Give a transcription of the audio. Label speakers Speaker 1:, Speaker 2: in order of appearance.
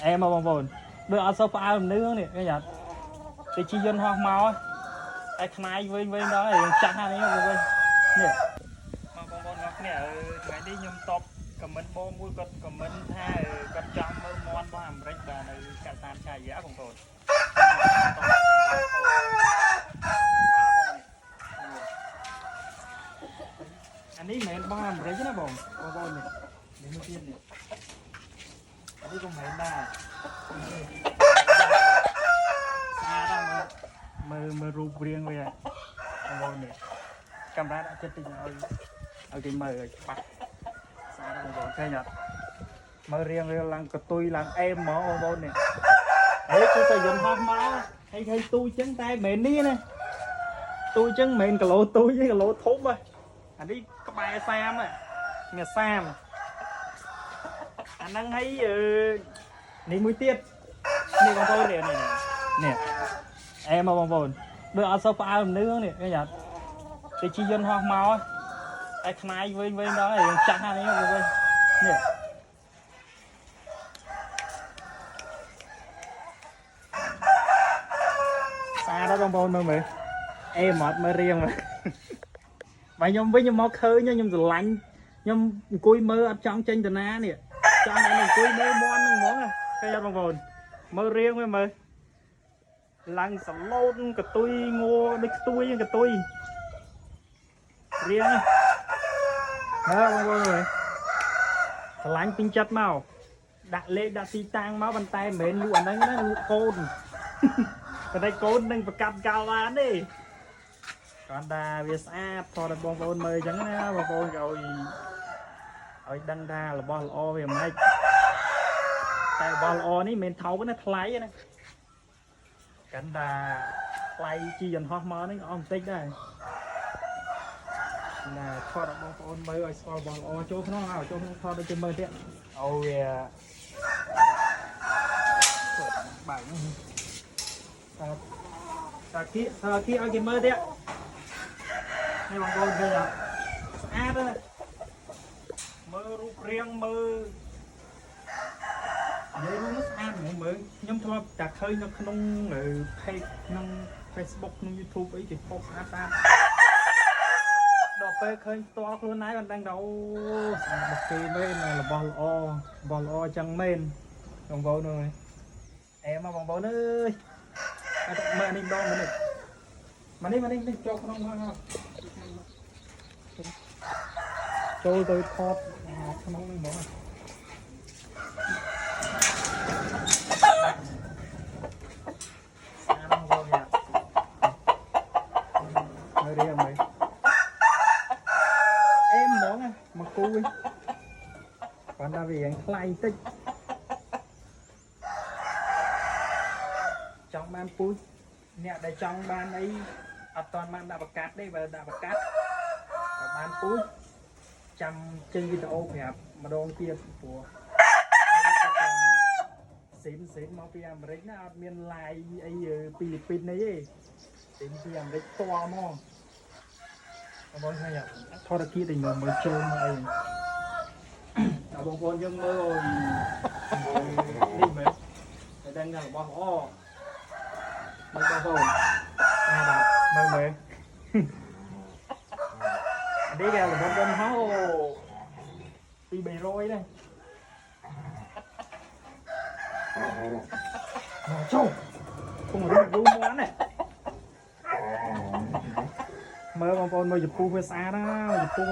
Speaker 1: អែមកបងប្អូនដូចអត់សូវផ្អើលមនុស្សនេះឃើញអត់គេជិះយន្តហោះមកតែខ្នាយវិញវិញដល់រឿងចាស់ហ្នឹងវិញនេះមកបងប្អូនទាំងគ្នាថ្ងៃនេះខ្ញុំតប comment បងមួយគាត់ comment ថាគាត់ចង់មើលមាន់របស់អាមេរិកបាទនៅកាសានឆាយាបងប្អូនអានេះមិនមែនរបស់អាមេរិកទេណាបងបងប្អូននេះនេះមួយទៀតនេះអានេះក៏មិនមែនដែរស្អាតណាស់មើលមើលមើលរូបរាងវាបងប្អូននេះកាមេរ៉ាដាក់ចិត្តតិចឲ្យឲ្យគេមើលឲ្យច្បាស់ស្អាតណាស់បងប្អូនឃើញអត់មើលរាងវាឡើងកតុយឡើងអេមហ្មងបងប្អូននេះហេគឺតែយន្តហោះមកហើយឃើញទូចឹងតែមិនមែននេះណាទូចឹងមិនមែនគីឡូទូទេគីឡូធំហ៎អានេះក្បែរ30ហ៎មាន30អាហ្នឹងហើយអឺនេះមួយទៀតនេះបងប្អូននេះនេះនេះអេមកបងប្អូនដូចអត់សូវផ្អើលមនុស្សនេះឃើញអត់គេជិះយន្តហោះមកតែខ្នាយវិញវិញដល់រឿងចាស់ហ្នឹងវិញវិញនេះស្អាតដល់បងប្អូនមើលមើលអេមកមើលរៀងមើលបើខ្ញុំវិញខ្ញុំមកឃើញខ្ញុំស្រឡាញ់ខ្ញុំអង្គុយមើលអត់ចង់ចេញតាណានេះចង់តែអង្គុយមើលមាន់ហ្នឹងហ្មងឃើញអត់បងប្អូនមើលរៀងមើលមើលឡើងសឡូតកតុយងួដូចខ្ទួយកតុយរៀងមើលបងប្អូនមើលស្រឡាញ់ពេញចិត្តមកដាក់លេខដាក់ទីតាំងមកប៉ុន្តែមិនមែនលក់អាហ្នឹងណាលក់កូន ប៉ុន្តែកូននឹងប្រកាប់កោបានទេគ្រាន់តែវាស្អាតថតឲ្យបងប្អូនមើលអញ្ចឹងណាបងប្អូនក៏ឲ្យឲ្យដឹងថារបស់ល្អវាមិនខ្មិចតែរបស់ល្អនេះមិនមែនថោកណាថ្លៃណាកាន់តែថ្លៃជីយន្តហោះមកនេះអស់បន្តិចដែរណាថតឲ្យបងប្អូនមើលឲ្យស្គាល់របស់ល្អចូលក្នុងឲ្យចូលក្នុងថតដូចជាមើលទៀតអូវាបើកហ្នឹង តើតើគៀតើគៀឲ្យគេមើលទៀតនេះបងប្អូនឃើញអត់ស្អាតណាស់មើលរូបរាងមើលនិយាយរួមស្អាតហ្មងមើលខ្ញុំធ្លាប់តែឃើញនៅក្នុង page ក្នុង Facebook ក្នុង YouTube អីគេ post ស្អាតស្អាតដល់ពេលឃើញផ្ទាល់ខ្លួនឯងមិនដឹងថាអូស្អាតរបស់គេមែនរបស់ល្អរបស់ល្អចឹងមែនបងប្អូនអើយអែមកបងប្អូនអើយ អត់មើលនេះម្ដងមើលនេះមកនេះមកនេះនេះចូលក្នុងមកចូលទៅថតក្នុងនេះហ្មងស្អាតបងប្អូនមើលរៀងមើលអេមហ្មងមកគូវិញគាត់ថាវារៀងថ្លៃតិចចង់បានពូជអ្នកដែលចង់បានអីអត់តាន់បានដាក់ប្រកាសទេបើដាក់ប្រកាសបើបានពូជចាំចេញវីដេអូប្រាប់ម្ដងទៀតព្រោះស៊ីនស៊ីនមកពីអាមេរិកណាអត់មានឡាយអីពីលីពីនអីទេស៊ីនពីអាមេរិកផ្ទាល់មកបងប្អូនឃើញអត់ថតគីតែមើលចូលមកអីដល់បងប្អូនយើងមើលនេះមើលតែដឹងថារបស់ល្អមើលបងប្អូនបាទមើលមើលអានេះគេរបស់ដុំហោពី300ដែរមកចូលពុំរត់យូរមាន់នេះមើលបងប្អូនមើលចំពោះវាស្អាតណាស់ចំពោះ